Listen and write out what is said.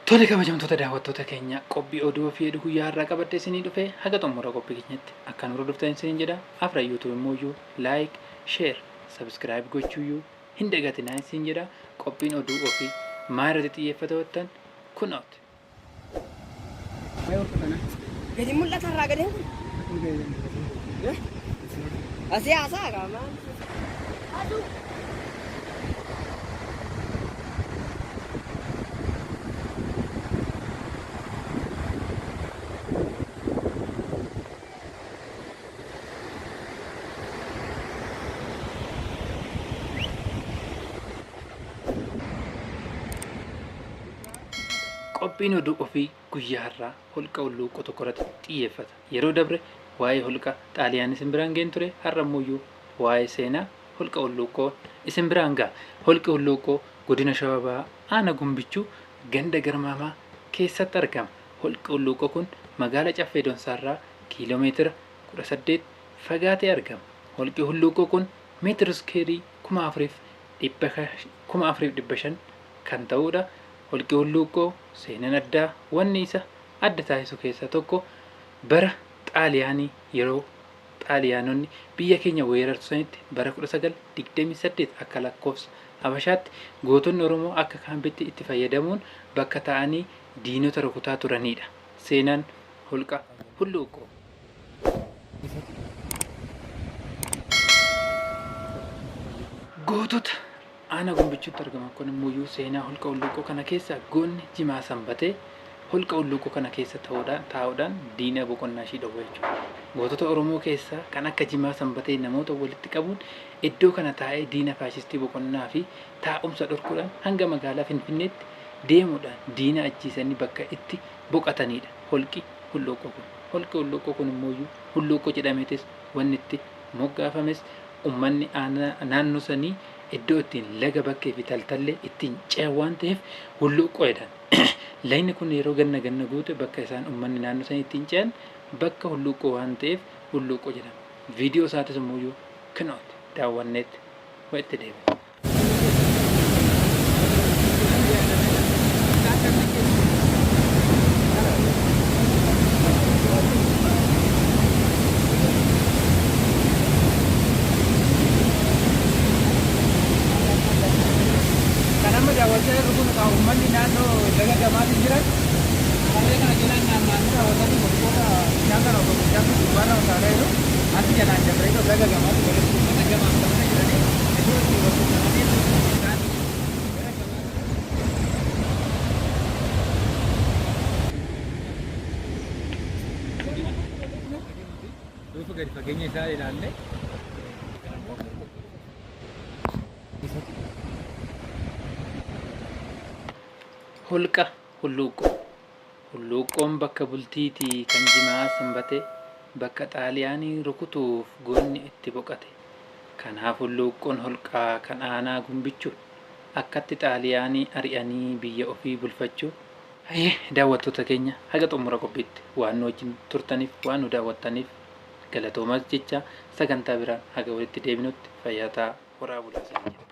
Tole kabajamtoota daawwattoota keenya qophii oduu ofii edu guyyaa har'aa qabadhee isinii dhufe haga xumura qophii keenyatti akka nu hordoftan isiniin jedha. Afra YouTube immoo like, share, subscribe gochuuyyuu hin dagatinaa isiniin jedha. Qophiin oduu ofii maal irratti xiyyeeffata jettan kunooti. Gadi mul'ata irraa gadeen kun. Asii haasaa kaa maal? Aduu. Qophiin oduu ofii guyyaa har'aa holqa hulluuqqoo tokko irratti xiyyeeffata. Yeroo dabre waa'ee holqa Xaaliyaan isin biraan ga'een ture, har'a immoo waa'ee seenaa holqa hulluuqqoo isin biraan ga'a. Holqi hulluuqqoo godina Shawaa Bahaa aanaa Gumbichuu ganda Garmaamaa keessatti argama. Holqi hulluuqqoo kun magaalaa Caffee Donsaarraa kiiloomeetira 18 fagaatee argama. Holqi hulluuqqoo kun meetira iskeerii 4,500 kan ta'udha. Holqi hulluuqqoo seenaan addaa wanni isa adda taasisu keessaa tokko bara Xaaliyaanii yeroo Xaaliyaanonni biyya keenya weerartu sanitti bara 1928 akka lakkoofsa Habashaatti gootonni Oromoo akka kaampitti itti fayyadamuun bakka ta'anii diinota rukutaa turanidha. Seenaan holqa hulluuqqoo. Gootota aanaa Gumbichuutti argaman kun immoo seenaa holqa hulluuqqoo kana keessa goonni Jimaa Sanbatee holqa hulluuqqoo kana keessa taa'uudhaan diina boqonnaa ishii dhowwa jechuudha. Gootota Oromoo keessaa kan akka Jimaa Sanbatee namoota walitti qabuun iddoo kana taa'ee diina faashistii boqonnaa fi taa'umsa dhorkuudhaan hanga magaalaa Finfinneetti deemuudhaan diina ajjeesanii bakka itti boqotanidha. Holqi hulluuqqoo kun. Holqi hulluuqqoo kun immoo hulluuqqoo jedhameetis wanni itti moggaafames uummanni naannoo sanii iddoo ittiin laga bakkee fi taltallee ittiin ce'an waan ta'eef hulluuqqoo jedhan. Lagni kun yeroo ganna ganna guute bakka isaan uummanni naannoo sanii ittiin ce'an bakka hulluuqqoo waan ta'eef hulluuqqoo jedhama. Viidiyoo isaatis immoo kunooti daawwanneetti itti deebina. Kan amma daawwachaa jirru kun egaa uummanni naannoo laga gamaatiin jiran harree kana jalaan naanna'anii raawwatanii wantoota bishaan kana osoo bishaan kun gubbaarra utaalaa jiru asii jalaan dabree laga gamaatti walitti uummata gamaaf gamana jiranii iddoo itti wal quunnamanii isaan gara gamaatti. Dhuufa gadi fageenya isaa ilaalle. Holqa hulluuqqoo. Hulluuqqoon bakka bultiitii kan Jimaa Sanbatee bakka Xaaliyaanii rukutuuf goonni itti boqote. Kanaaf hulluuqqoon holqaa kan aanaa Gumbichuun akkatti Xaaliyaanii ari'anii biyya ofii bulfachuu. Hayyee daawwattoota keenya haga xumura qophiitti waan nu wajjin turtaniif waan nu daawwattaniif galatoomas jecha sagantaa biraan haga walitti deebinutti fayyaa ta'aa horaa bulaa isiniin jedha.